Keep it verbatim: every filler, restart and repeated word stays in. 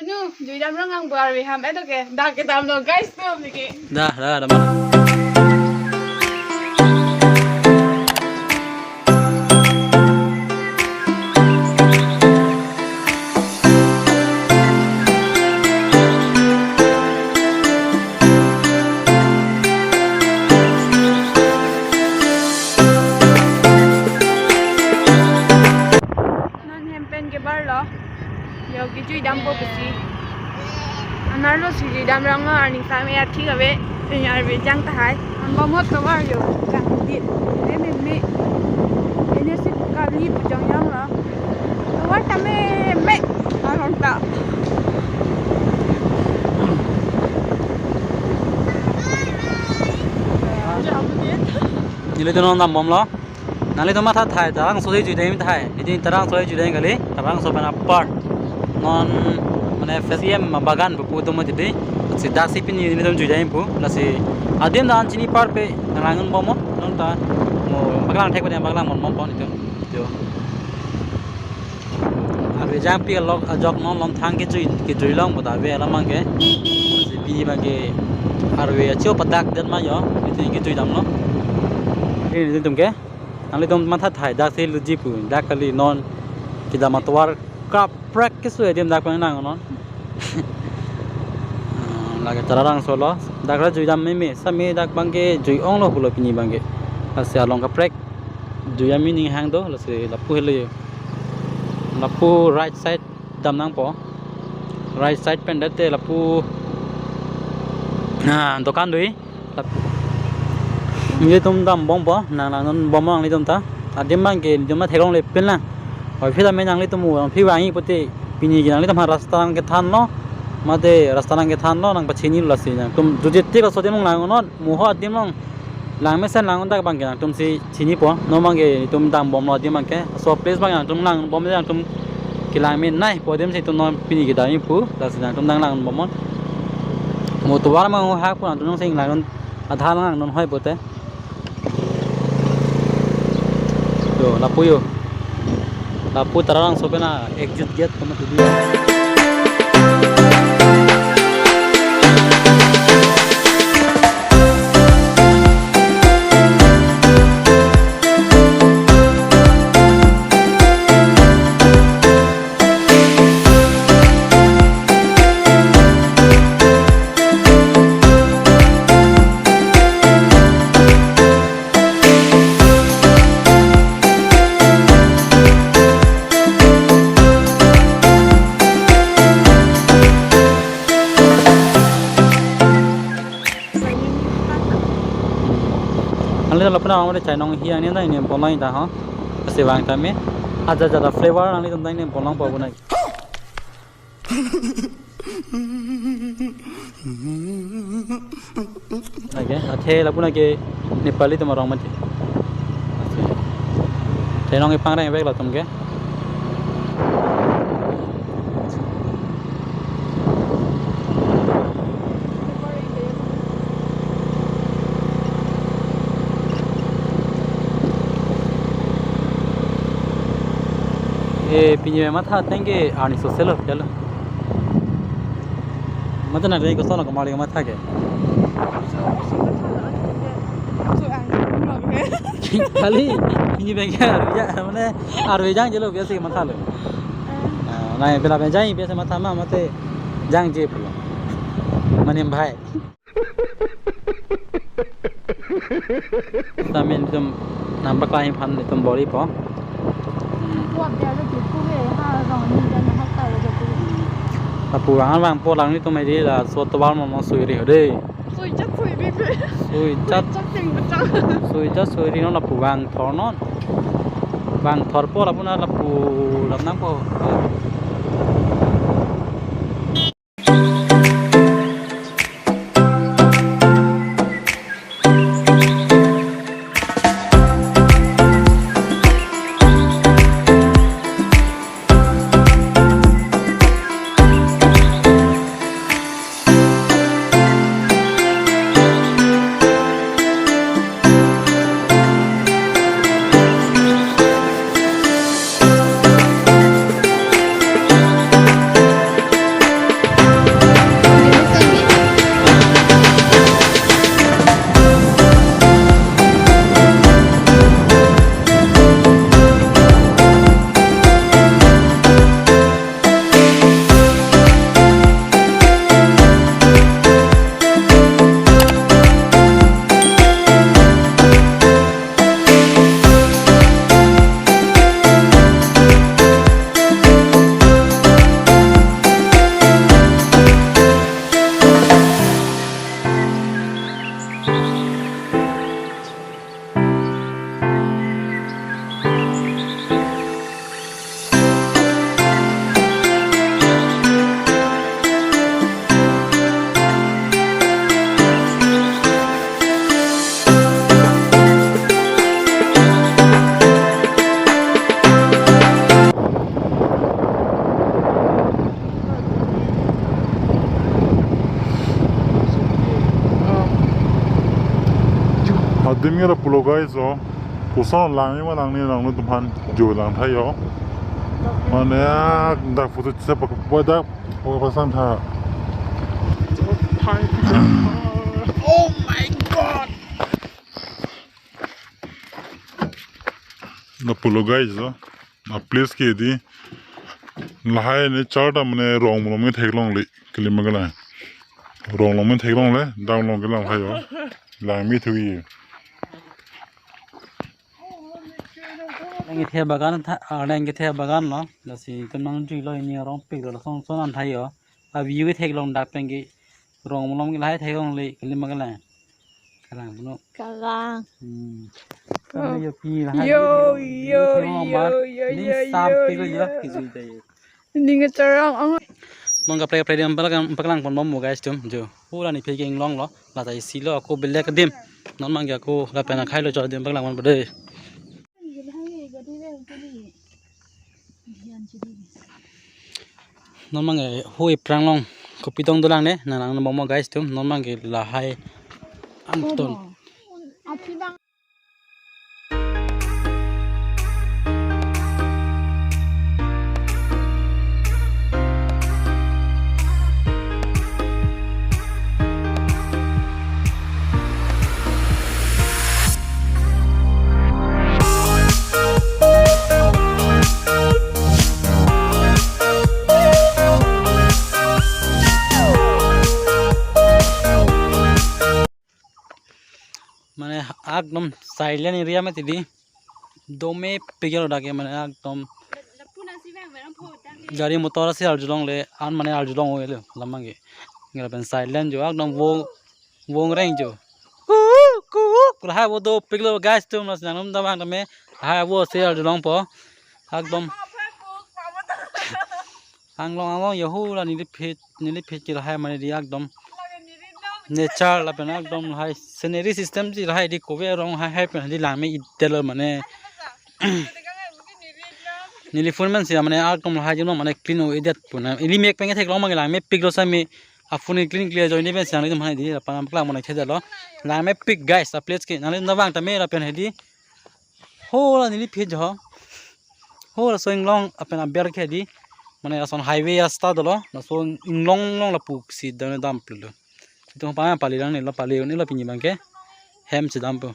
Nu, jui dam rang ang buar we ham edo ke. Dak ke dam lo guys tu miki. Dah, dah, dah mana? Non hem pen ke bar lo. Yo kejui dampo pusi. Anerlo si jui dam rang lo, arni tame athik ave. Inyar be jang tahai. Anbo mot tovar yo. Jang dit. Me me me. Ene si kali pu jang jang lo. Tovar tame me. Arong ta. Nelitum non dambom lo. Nanglitum matha thai, Tarangso si jui dam tahai. Iti Tarangso si jui dam kali, Tarangso pen apart. Non mane F C M bagan pu pu atum mati dei. Si dak si pini nelitum jui dam pu. Lasi adim dan chini par pe nanglang bomnon. Non ta mo paklang thek pe paklang bomnon pon itum. Jo. Arve jangpi alok ajok non lomthang kejui, kejui long pu ta ave alam abang ke. Si pini abang ke arve acho padak det ma yo. Iti kejui damlo. Ini itum ke. Nanglitum matha thai dak si luji pu. Dak kali non kedam atovar kaprek keso adim dak nangnon. Ah, lake Tarangso lo. Dak ra jui dam meme. Same dak abang ke jui ong lo pulo pini abang ke. Lasi along kaprek jui dam meme ning hang do, lasi lapu helo yo. Lapu right side dam nangpo. Right side pen det te lapu, ah, dokan dui. Lapu. Nelitum dambompo, nanglang bomnon nanglitum ta. Adim abang ke nelitum ta theklongle pinlang. Oi phi ta me nanglitum u, phi vangji pute pini ke nanglitum ha rasta nangkethanlo. Mate rasta nangkethanlo nangpachini lo si nangtum jujit tik lo so adim langnon. Mo ho adim long. Lang mesen lang dak abang ke nangtum si chinipo. Non abang ke itum dambomlo adim abang ke. So place abang nangtum lang bom nangtum kelang me nai pu adim si itum non pini kedam pu. Lasi nangtum nanglang bomnon. Mo tovar abang hak pu nangtum nang sing lang adha lang non hoi pute. Yo, lapu yo. Lapu Tarangso pen a exit gate pu mati dei. Nanglitum lapu nang mane chainong hi angni nang ne ponlong ta ho. Asi vang tame. Aja aja flavor nanglitum nang ne ponlongpo pu nang. Lake, athe lapu nang ke Nepali atum arong mati. Chainong ipang reng vek latum ke. E, pini matha ateng ke arni sose lo, chalo. Mate nang dei koson lo kamari matha ke. Kali, pini abang ke arve jang, mane arve jang jelo biasa matha lo. Ah, nai pela abang jang biasa matha ma, mate jangje pulo. Mane bhai. Samin itum nampak lain phan itum boripo. Kuat dia lo tuku he, ha, rong ni dan ha ta lo tuku. Lapu vang vangpo lang itum edi la so tovar mo mo sui ri ho dei. Sui chat sui bi. Sui chat. Sui chat sing bachang. Sui chat sui ri non lapu vangthor non. Vangthorpo lapu na lapu lam nangpo. Adim ngira pulo guys o. Koson lang ni ma lang ni lang ni tum aphan jo lang tha jo. Mane ak dak photo chesa pak dak pasang tha. Oh my God. Na pulo guys o. Na place ke di. Lahai ne char ta mane rong mulom ke theklongle. Kelim ke la. Rong long me theklongle. Dang long ke lang hai o. Lang me thui. Lang kethe bagan tha, ah, lang kethe bagan lo. Lasi itum nangjuilo, ini arongpik lo, lason son an tha jo. A view ke theklong dak pen ke rong mulom ke lahai theklongle, kelim ke la. Kalang puno. Kalang. Hmm. Oh. Kami yo pi lahai yo, yo, yo, yo, yo, ini yo, sampai yo, lo yo, yo. Kijui dei. Ning charong ang. Non kaprek kaprek adim paklang, paklang pon bom guys tum jo. Pura ni phe ke inglong lo. Lata isi lo ako belek adim. Non mang ke ako lapen akhai lo cho adim paklang pon bom dei. Non mang ke hui prang long kopi dong dolang ne nang nang bom guys tum non mang ke lahai angton. Mane ekdom silent area mati di. Dome pegel dak ke mane ekdom gari motor si arjulongle an mane arjulong oi lo lamang ke. Ngira pen silent jo ekdom wo wong reng jo. Kuk, kuk, lahai wo dopik lo guys tum nasi nangtum damang tame. Lahai wo si arjulong po. Ekdom. Anglong anglong yo hula neli phit neli phit ke lahai mane di ekdom. Nature lapen ekdom lahai scenery system si lahai di kove arong hai hai pen di lang me idelo mane. Neli phone man si mane ekdom lahai jin mane clean o idet puna. Ili mek pen ke theklong mang lang mepik lo sa me. A phone clean clear join ni pen sang ni tum hai di lapan paklang mane theda lo. Lang mepik guys a place ke nangli damang tame lapen hai di. Hola neli phit jo. Hola so inglong apen aber ke di. Mane lason highway rasta dolo. Laso inglong long lapu si dam dam pulo. Itum pa pali lang ni lo pali ni lo pini bang ke. Hem si dam pu.